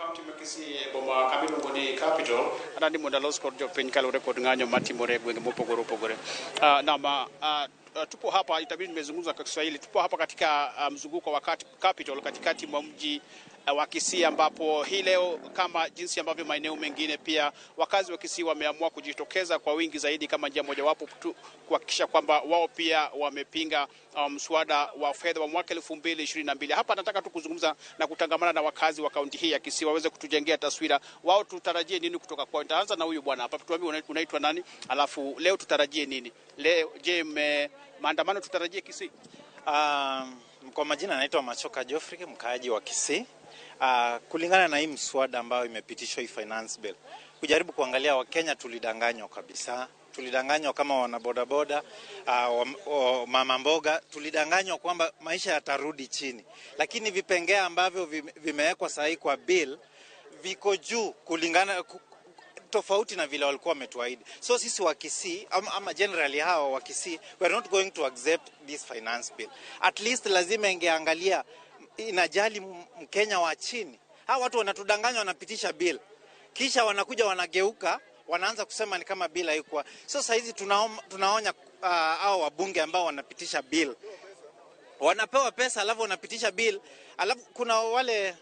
Kaunti ma Kisii e boma kama iluongo ni Capital. Adani mondo alos kod jopiny kaluwore kod ng'anyo matimore e gwenge mopogore opogore. Naam, tupo hapa, itabidi nimezungumza kwa Kiswahili. Tupo hapa katika mzunguko wa Capital katikati mwa mji wa Kisii ambapo hii leo kama jinsi ambavyo maeneo mengine pia wakazi wa Kisii wameamua kujitokeza kwa wingi zaidi kama njia mojawapo tu kuhakikisha kwamba wao pia wamepinga mswada wa fedha wa mwaka 2022. Hapa nataka tu kuzungumza na kutangamana na wakazi wa kaunti hii ya Kisii waweze kutujengea taswira wao, tutarajie nini kutoka kwao. Nitaanza na huyu bwana hapa, tuambie unaitwa nani, alafu leo tutarajie nini leo? Je, maandamano tutarajie Kisii? Kwa majina naitwa Machoka Geoffrey, mkaaji wa Kisii. Kulingana na hii mswada ambayo imepitishwa, hii finance bill, kujaribu kuangalia, Wakenya tulidanganywa kabisa. Tulidanganywa kama wanabodaboda, mama mboga, tulidanganywa kwamba maisha yatarudi chini, lakini vipengee ambavyo vimewekwa sahihi kwa bill viko juu kulingana tofauti na vile walikuwa wametuahidi. So sisi wa Kisii ama generally hawa wa Kisii, we are not going to accept this finance bill. At least lazima ingeangalia inajali Mkenya wa chini. Hawa watu wanatudanganya, wanapitisha bill kisha wanakuja wanageuka, wanaanza kusema ni kama bill haikuwa. So saa hizi tunaonya hao wabunge ambao wanapitisha bill, wanapewa pesa alafu wanapitisha bill, alafu kuna wale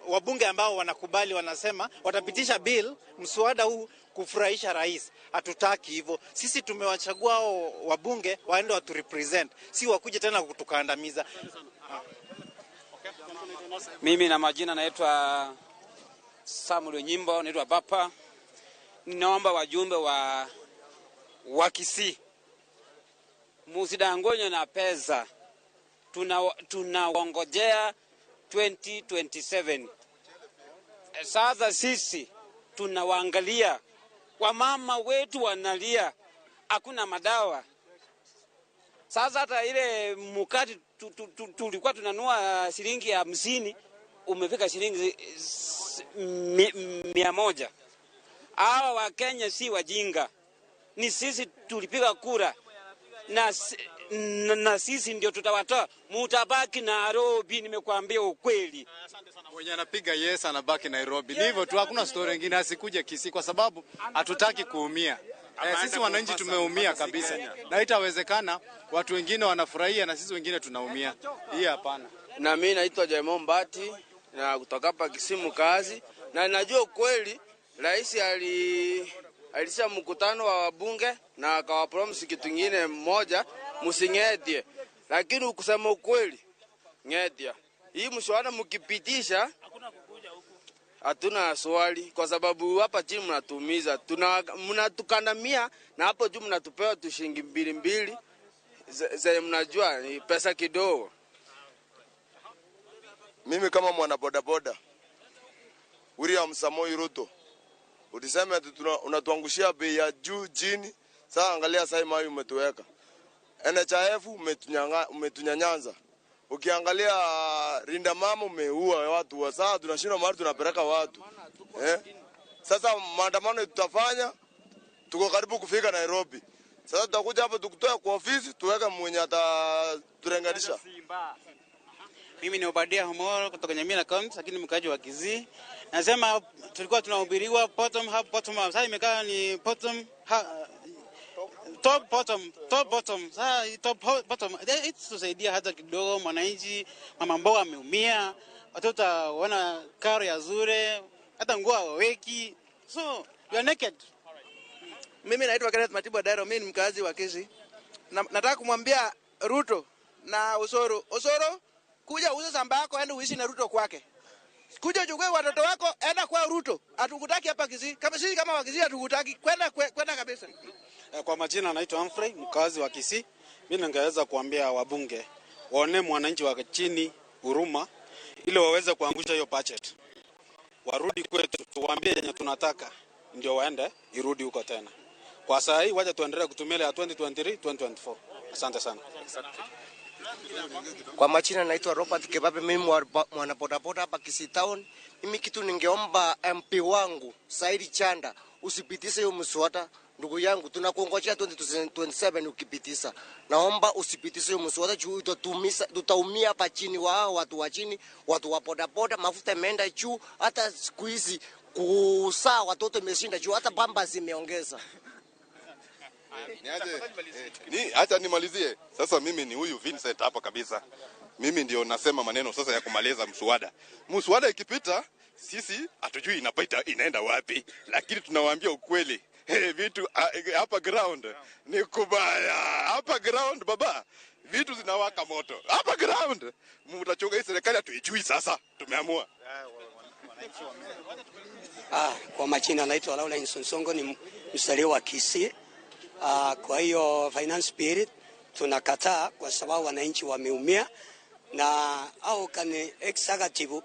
wabunge ambao wanakubali, wanasema watapitisha bill, mswada huu kufurahisha rais. Hatutaki hivyo. Sisi tumewachagua hao wabunge waende waturepresent, si wakuje tena kutukandamiza. Mimi na majina naitwa Samuel Nyimbo, naitwa Bapa. Ninaomba wajumbe wa Kisii musidanganywe na pesa, tunawangojea 2027. Sasa sisi tunawaangalia, wamama wetu wanalia, hakuna madawa. Sasa hata ile mkate tulikuwa tunanunua shilingi 50 umefika shilingi 100. Hawa Wakenya si wajinga, ni sisi tulipiga kura na sisi ndio tutawatoa. Mutabaki Nairobi, nimekuambia ukweli. Mwenye anapiga yes anabaki Nairobi. Ni hivyo tu, hakuna story nyingine, asikuje Kisii kwa sababu hatutaki kuumia. Sisi wananchi tumeumia kabisa, na itawezekana watu wengine wanafurahia na sisi wengine tunaumia. Hii hapana. Na mimi naitwa Jaimon Mbati na kutoka hapa Kisimu kazi, na najua ukweli rais alisha mkutano wa wabunge na akawapromise kitu kingine mmoja, msing'etie, lakini ukusema ukweli ng'etia hii mshahara mkipitisha, hatuna swali, kwa sababu hapa chini mnatumiza, tuna mnatukandamia, na hapo juu mnatupewa tu shilingi mbili mbili zenye mnajua ni pesa kidogo. Mimi kama mwana bodaboda, William Samoei Ruto, ulisema ati unatuangushia bei ya juu chini. Sasa angalia sasa mahali umetuweka. NHIF umetunyanyaza. Ukiangalia Linda Mama umeua watu wa sasa tunashindwa mahali tunapeleka watu. Eh? Sasa maandamano tutafanya, tuko karibu kufika Nairobi. Sasa tutakuja hapo tukutoe kwa ofisi tuweke mwenye ataturenganisha. Mimi ni Obadia Homoro kutoka Nyamira County, lakini mkaaji wa Kisii. Nasema tulikuwa tunahubiriwa bottom up, bottom up. Sasa imekaa ni bottom ha, top bottom, top bottom. Sasa top bottom tusaidia hata kidogo mwananchi. Mama mboga ameumia, watoto wana karo ya zure, hata nguo hawaweki. So you are naked. Mimi naitwa Kenneth Matiba Dairo, mimi ni mkazi wa Kisii. Nataka kumwambia Ruto na Osoro, Osoro, kuja uze shamba yako, ende uishi na Ruto kwake. Kuja uchukue watoto wako, enda kwa Ruto. Hatukutaki hapa Kisii. Kama sisi kama Wakisii hatukutaki. Kwenda kwenda kabisa. Kwa majina naitwa Humphrey, mkazi wa Kisii. Mimi ningeweza kuambia wabunge waone mwananchi wa chini huruma, ili waweze kuangusha hiyo budget. Warudi kwetu, tuwaambie yenye tunataka, ndio waende irudi huko tena. Kwa saa hii wacha tuendelee kutumia ile ya 2023 2024. Asante sana. Kwa majina naitwa Robert Kebabe, mimi mwana bodaboda hapa Kisii Town. Mimi kitu ningeomba MP wangu Saidi Chanda, usipitishe hiyo mswada. Ndugu yangu, tunakungojea 2027 ukipitisha. Naomba usipitishe hiyo mswada juu tutaumia hapa chini, wa watu wa chini, watu wa bodaboda, mafuta imeenda juu, hata siku hizi kusaa watoto imeshinda juu, hata pamba zimeongeza. Acha nimalizie. Sasa mimi ni huyu Vincent hapa kabisa. Mimi ndio nasema maneno sasa ya kumaliza mswada. Mswada ikipita, sisi hatujui inapita inaenda wapi, lakini tunawaambia ukweli. Hey, vitu hapa ground ni kubaya. Hapa ground baba, vitu zinawaka moto. Hapa ground mtachunga hii serikali hatuijui sasa. Tumeamua. Kwa majina naitwa Lawrence Nsongo, ni mzaliwa wa Kisii. Kwa hiyo finance bill tunakataa kwa sababu wananchi wameumia, na au kani executive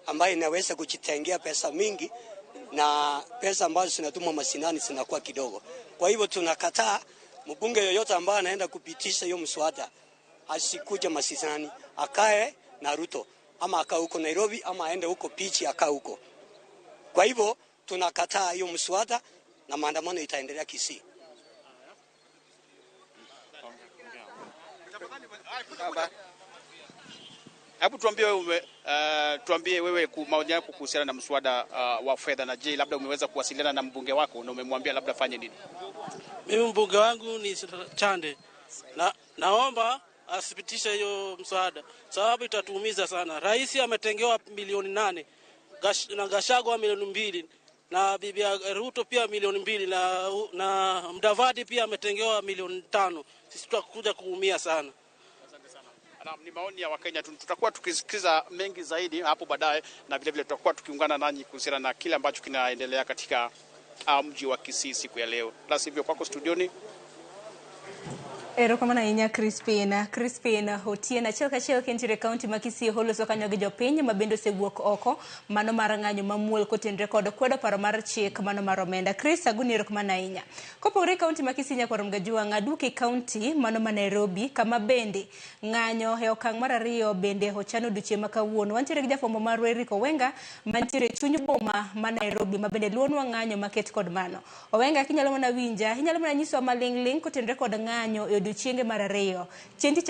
ambayo inaweza kujitengea pesa mingi na pesa ambazo zinatumwa mashinani zinakuwa kidogo. Kwa hivyo tunakataa mbunge yoyote ambaye anaenda kupitisha hiyo mswada asikuja mashinani, akae na Ruto ama akae huko Nairobi ama aende huko Pichi akae huko. Kwa hivyo tunakataa hiyo mswada na maandamano itaendelea Kisii. Hebu tuambie wewe, tuambie wewe maoni yako kuhusiana na mswada wa fedha, na je, labda umeweza kuwasiliana na mbunge wako na umemwambia labda fanye nini? Mimi mbunge wangu ni Chande. Na naomba asipitishe hiyo mswada sababu itatuumiza sana. Rais ametengewa milioni 8, na Gachagua milioni 2, na bibi Ruto pia milioni 2, na Mudavadi pia ametengewa milioni 5. Sisi tutakuja kuumia sana. Ni maoni ya Wakenya. Tutakuwa tukisikiza mengi zaidi hapo baadaye, na vile vile tutakuwa tukiungana nanyi kuhusiana na kile ambacho kinaendelea katika mji wa Kisii siku ya leo. La sivyo, kwako studioni. Erokamano ahinya Crispin. Crispin Otieno achiel kachiel kentiere kaunti ma Kisii oloso kanyo gi jopiny ma bende osewuok oko mano mar ng'anyo mamuol kotenore kod kwedo paro mar chik mano mar omenda. Chris Aguni, erokamano ahinya. Kopogore kaunti ma Kisii nyakwar Mgajwang' aduoke kaunti mano ma Nairobi kama bende ng'anyo e okang' mar ariyo bende ochano odiochieng' ma kawuono. Wantiere gi jafwambo marwa Eric Owenga mantiere chuny boma ma Nairobi ma bende luonwa ng'anyo maket kod mano. Owenga, kinyalo mana winja, inyalo mana nyisowa maling'ling' kotenore kod ng'anyo e odiochienge mar ariyo. Chieng' tich